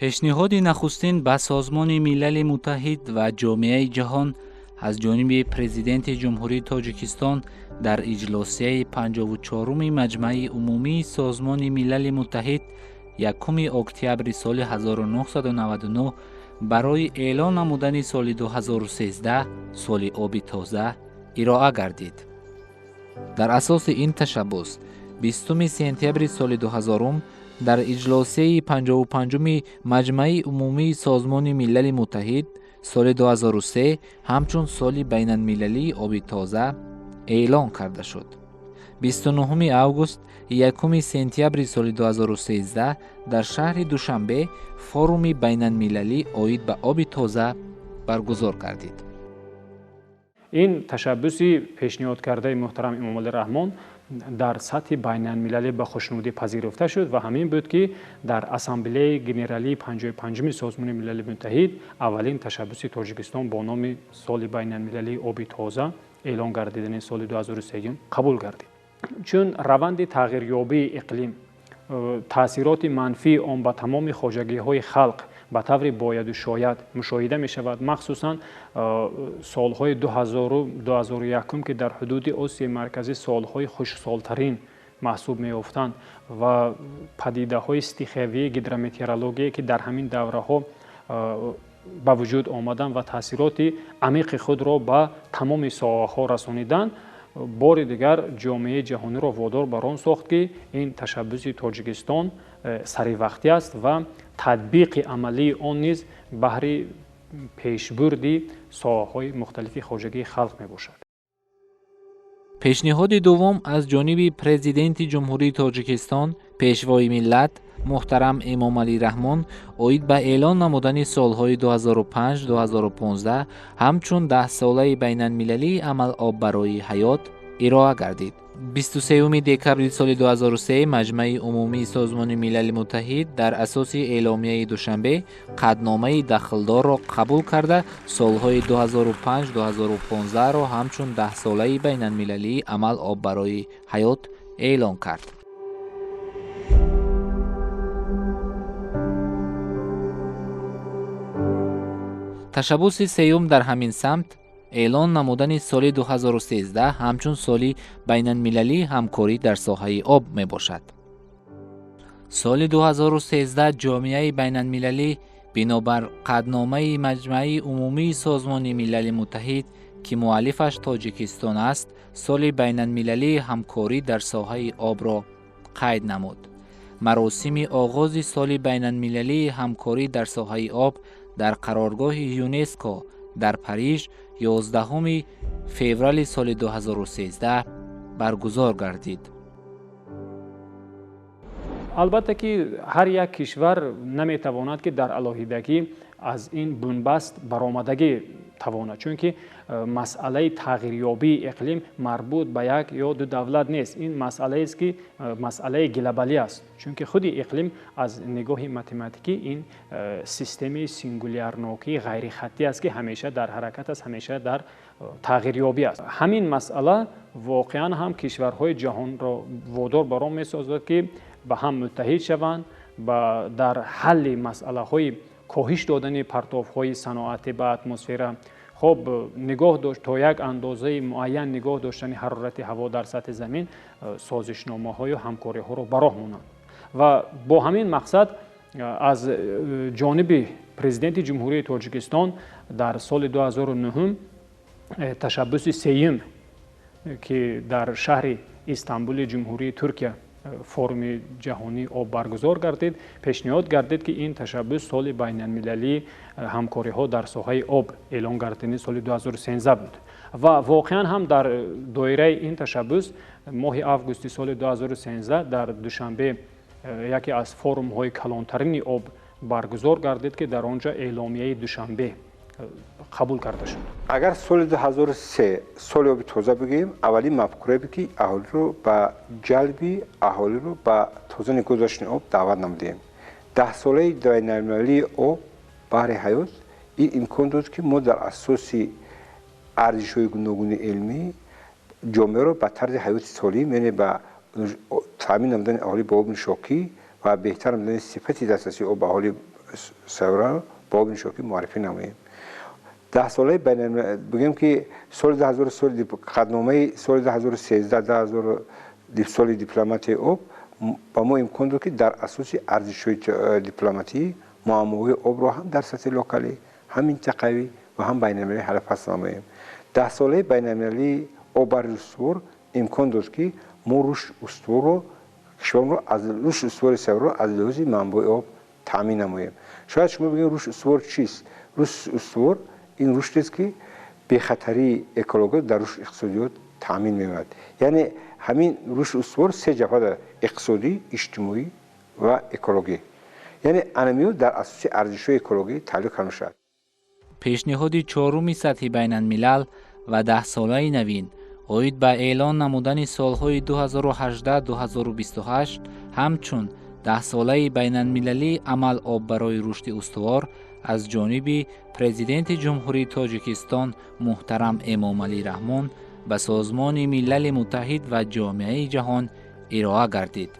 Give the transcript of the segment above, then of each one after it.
Пешниҳоди нахустин ба Созмони Милали Муттаҳид ва ҷомеаи ҷаҳон аз ҷониби Президенти Ҷумҳурии Тоҷикистон дар иҷлосияи 54-уми Маҷмаи Умумии Созмони Милали Муттаҳид 1 октябри соли 1999 барои эълон намудани соли 2013 соли оби тоза ироа гардид. Дар асоси ин ташаббус 20 сентябри соли 2000 дар иҷлосияи 55-уми Маҷмаи Умумии Созмони Милали Муттаҳид соли 2003 ҳамчун соли байналмилалии оби тоза эълон карда шуд. 29 август 1 сентябри соли 2013 дар шаҳри Душанбе форуми байналмилалӣ оид ба оби тоза баргузор гардид. Ин ташаббуси пешниҳодкардаи муҳтарам Эмомалӣ Раҳмон дар сатҳи байналмилалӣ ба хушнудӣ пазируфта шуд ва ҳамин буд, ки дар Ассамблеяи генералии 55-уми Созмони Милали Муттаҳид аввалин ташаббуси Тоҷикистон бо номи соли байналмилалии оби тоза эълон гардидани соли 2003 қабул гардид. Чун раванди тағйирёбии иқлим, таъсироти манфии он ба тамоми хоҷагиҳои халқ ба таври бояду шояд мушоҳида мешавад, махсусан солҳои 2000-2001, ки дар ҳудуди Осиёи Марказӣ солҳои хушксолтарин маҳсуб меёфтанд ва падидаҳои стихиявии гидрометеорологие, ки дар ҳамин давраҳо ба вуҷуд омаданд ва таъсироти амиқи худро ба тамоми соҳаҳо расониданд, бори дигар ҷомеаи ҷаҳониро водор бар он сохт, ки ин ташаббуси Тоҷикистон саривақтӣ аст ва татбиқи амалии он низ баҳри пешбурди соҳаҳои мухталифи хоҷагии халқ мебошад. Пешниҳоди дуввум аз ҷониби Президенти Ҷумҳурии Тоҷикистон, Пешвои миллат муҳтарам Эмомалӣ Раҳмон оид ба эълон намудани солҳои 2005-2015 ҳамчун даҳсолаи байналмилалии амал об барои ҳаёт ироа гардид. 23 декабри соли 2003 Маҷмаи Умумии Созмони Милали Муттаҳид дар асоси эъломияи Душанбе қатъномаи дахлдорро қабул карда, солҳои 2005-2015-ро ҳамчун даҳсолаи байналмилалии амал об барои ҳаёт эълон кард. Ташаббуси сеюм дар ҳамин самт эълон намудани соли 2013 ҳамчун соли байналмилалии ҳамкорӣ дар соҳаи об мебошад. Соли 2013 ҷомеаи байналмилалӣ бинобар қатъномаи Маҷмаи Умумии Созмони Милали Муттаҳид, ки муаллифаш Тоҷикистон аст, соли байналмилалии ҳамкорӣ дар соҳаи обро қайд намуд. Маросими оғози соли байналмилалии ҳамкорӣ дар соҳаи об дар қароргоҳи ЮНЕСКО дар Париж 11 феврали соли 2013 баргузор гардид. Албатта ки ҳар як кишвар наметавонад, ки дар алоҳидагӣ аз ин бунбаст баромадагӣ тавонад, чунки масъалаи тағйирёбии иқлим марбут ба як ё ду давлат нест. Ин масъалаест, ки масъалаи глобалӣ аст, чунки худи иқлим аз нигоҳи математикӣ ин системаи сингулярнокии ғайрихаттӣ аст, ки ҳамеша дар ҳаракат аст, ҳамеша дар тағйирёбӣ аст. Ҳамин масъала воқеан ҳам кишварҳои ҷаҳонро водор бар он месозад, ки ба ҳам муттаҳид шаванд ба дар ҳалли масъалаҳои коҳиш додани партовҳои саноатӣ ба атмосфера, хоб нигоҳ дошт то як андозаи муайян нигоҳ доштани ҳарорати ҳаво дар сатҳи замин, созишномаҳою ҳамкориҳоро ба роҳ монанд. Ва бо ҳамин мақсад аз ҷониби Президенти Ҷумҳурии Тоҷикистон дар соли 2009 ташаббуси сеюм, ки дар шаҳри Истанбули Ҷумҳурии Туркия форуми ҷаҳонии об баргузор гардид, пешниҳод гардид, ки ин ташаббус соли байналмилалии ҳамкориҳо дар соҳаи об эълон гардидани соли 2013 буд. Ва воқеан ҳам дар доираи ин ташаббус моҳи августи соли 2013 дар Душанбе яке аз форумҳои калонтарини об баргузор гардид, ки дар он ҷо эъломияи Душанбе қабул карда шуд. Агар соли 2003 соли оби тоза бигӯем, аввалин мафкурае буд, ки аҳолиро ба ҷалби аҳолиро ба тоза нигоҳ доштани об даъват намудем. Даҳсолаи байналмилалии об баҳри ҳаёт ин имкон дод, ки мо дар асоси арзишҳои гуногуни илмӣ ҷомеаро ба тарзи ҳаёти солим, яъне ба таъмин намудани аҳолӣ ба об нӯшокӣ ва беҳтар намудани сифати дастрасии об ба аҳолӣ сайёраро ба оби нӯшокӣ муаррифӣ намоем. Даҳсолаи бигӯем ки соли 2000 соли қатъномаи соли 2013 соли дипломатияи об ба мо имкон дод, ки дар асоси арзишҳои дипломатӣ муаммоҳои обро ҳам дар сатҳи локалӣ, ҳам минтақавӣ ва ҳам байналмилалӣ ҳаллу фасл намоем. Даҳсолаи байналмилалии об барои устувор имкон дод, ки мо рушд устуворро кишварро аз рушди устувори сайёраро аз лиҳози манбаи об таъмин намоем. Шояд шумо бигӯед, рушди устувор чист? Рушди устувор ин рушдест, ки бехатарии экология дар рушди иқтисодиёт таъмин меёбад. Яъне ҳамин рушди устувор се ҷабҳа дорад: иқтисодӣ, иҷтимоӣ ва экологӣ. Яъне анамиё дар асоси арзишҳои экологӣ таълиқ карда мешавад. Пешниҳоди чоруми сатҳи байналмилал ва даҳсолаи навин оид ба эълон намудани солҳои 2018-2028 ҳамчун даҳсолаи байналмилалии амал об барои рушди устувор аз ҷониби Президенти Ҷумҳурии Тоҷикистон муҳтарам Эмомалӣ Раҳмон ба Созмони Милали Муттаҳид ва ҷомеаи ҷаҳон ироа гардид.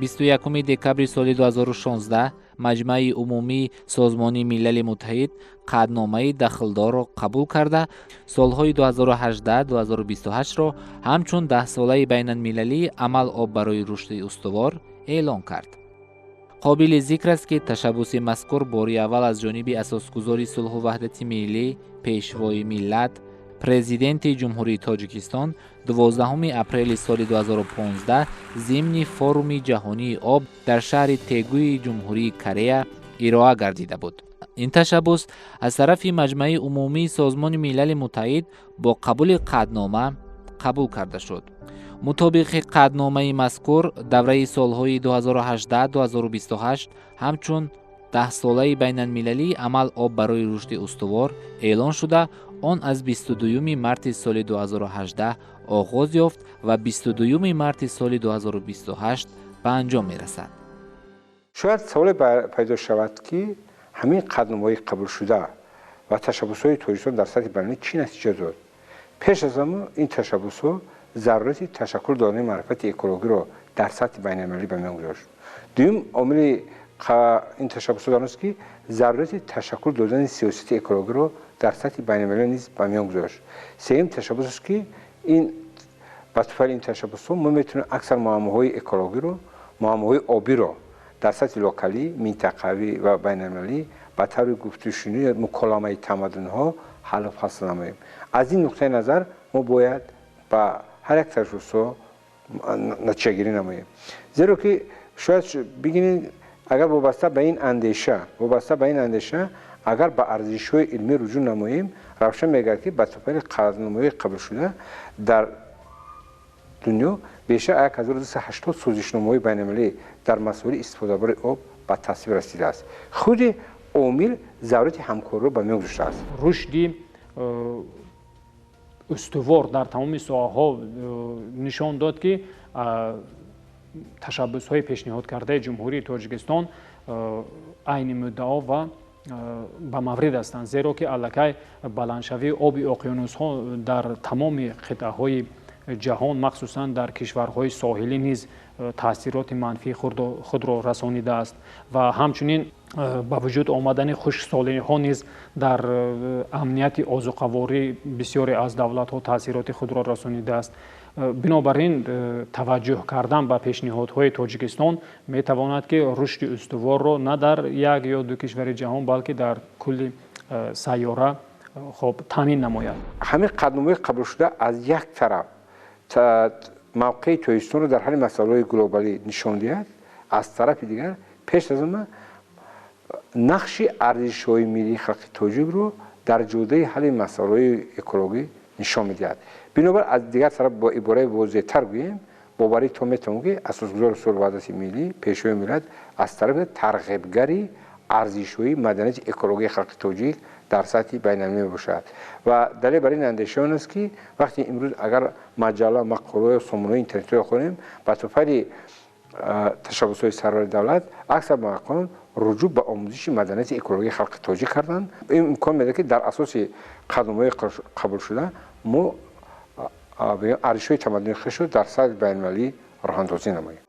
21 декабри соли 2016 Маҷмаи умумии Созмони Милали Муттаҳид қатъномаи дахлдорро қабул карда, солҳои 2018-2028-ро ҳамчун даҳсолаи байналмилалии амал об барои рушди устувор эълон кард. Қобили зикр аст, ки ташаббуси мазкур бори аввал аз ҷониби асосгузори сулҳу ваҳдати миллӣ, Пешвои миллат, Президенти Ҷумҳурии Тоҷикистон 12 апрели соли 2015 зимни Форуми ҷаҳонии об дар шаҳри Тегӯи Ҷумҳурии Корея ироа гардида буд. Ин ташаббус аз тарафи Маҷмаи умумии Созмони Милали Муттаҳид бо қабули қатънома қабул карда шуд. Мутобиқи қатъномаи мазкур, давраи солҳои 2018-2028 ҳамчун даҳсолаи байналмилалии амал об барои рушди устувор эълон шуда, он аз 22 марти соли 2018 оғоз ёфт ва 22 марти соли 2028 ба анҷом мерасад. Шояд саволе пайдо шавад, ки ҳамин қатъномаҳои қабулшуда ва ташаббусҳои Тоҷикистон дар сатҳи байналмилалӣ чӣ натиҷа дод? Пеш аз ҳама, ин ташаббусҳо зарурати ташаккул додани маърифати экологиро дар сатҳи байналмилалӣ ба миён гузошт. Дуюм омили ин ташаббусҳо дар он аст, ки зарурати ташаккул додани сиёсати экологиро дар сатҳи байналмилалӣ низ ба миён гузошт. Сеюм ташаббус аст, ки ин ба туфайли ин ташаббусҳо мо метавонем аксар муаммоҳои экологиро, муаммоҳои обиро дар сатҳи локалӣ, минтақавӣ ва байналмилалӣ ба таври гуфтушунӣ, муколамаи тамаддунҳо ҳаллу фасл намоем. Аз ин нуқтаи назар мо бояд ба ҳар як ташаббусҳо натиҷагирӣ намоем, зеро ки шояд бигиред, агар вобаста ба ин андеша агар ба арзишҳои илмӣ руҷӯъ намоем, равшан мегардад, ки ба туфайли қатъномаҳои қабулшуда дар дунё бештар 1280 созишномаҳои байналмилалӣ дар масоили истифодабарии об ба тасвиб расидааст. Худи омил зарурати ҳамкориро ба миён гузоштааст. Рушди устувор дар тамоми соҳаҳо нишон дод, ки ташаббусҳои пешниҳодкардаи Ҷумҳурии Тоҷикистон айни муддао ва ба маврид ҳастанд, зеро ки аллакай баландшавии оби оқёнусҳо дар тамоми қитъаҳои ҷаҳон, махсусан дар кишварҳои соҳилӣ низ таъсироти манфии худро расонидааст ва ҳамчунин ба вуҷуд омадани хушксолиҳо низ дар амнияти озуқаворӣ бисёре аз давлатҳо таъсироти худро расонидааст. Бинобар ин, таваҷҷӯҳ кардан ба пешниҳодҳои Тоҷикистон метавонад, ки рушди устуворро на дар як ё ду кишвари ҷаҳон, балки дар кулли сайёра хоб таъмин намояд. Ҳамин қатъномаҳои қабулшуда аз як тараф мавқеи Тоҷикистонро дар ҳалли масъалаҳои глобалӣ нишон диҳад, аз тарафи дигар, пеш аз ҳама, нақши арзишҳои миллии халқи тоҷикро дар ҷодаи ҳалли масъалаҳои экологӣ нишон медиҳад. Бинобар, аз дигар тараф, бо ибораи возеҳтар гӯем, боварӣ то метавонем, ки асосгузори сулҳу ваҳдати миллӣ, Пешвои миллат аз тарафи тарғибгари арзишҳои маданияти экологии халқи тоҷик дар сатҳи байналмилалӣ мебошад. Ва далел бар ин андеша он аст, ки вақте имрӯз агар маҷалла, мақолаҳо, сомонаҳои интернетиро хонем, ба туфайли ташаббусҳои сарвари давлат аксар муҳаққиқон руҷӯъ ба омӯзиши маданияти экологии халқи тоҷик карданд. Ин имкон медиҳад, ки дар асоси қатъномаҳои қабулшуда мо арзишҳои тамаддуни худро дар сатҳи байналмилалӣ роҳандозӣ намоем.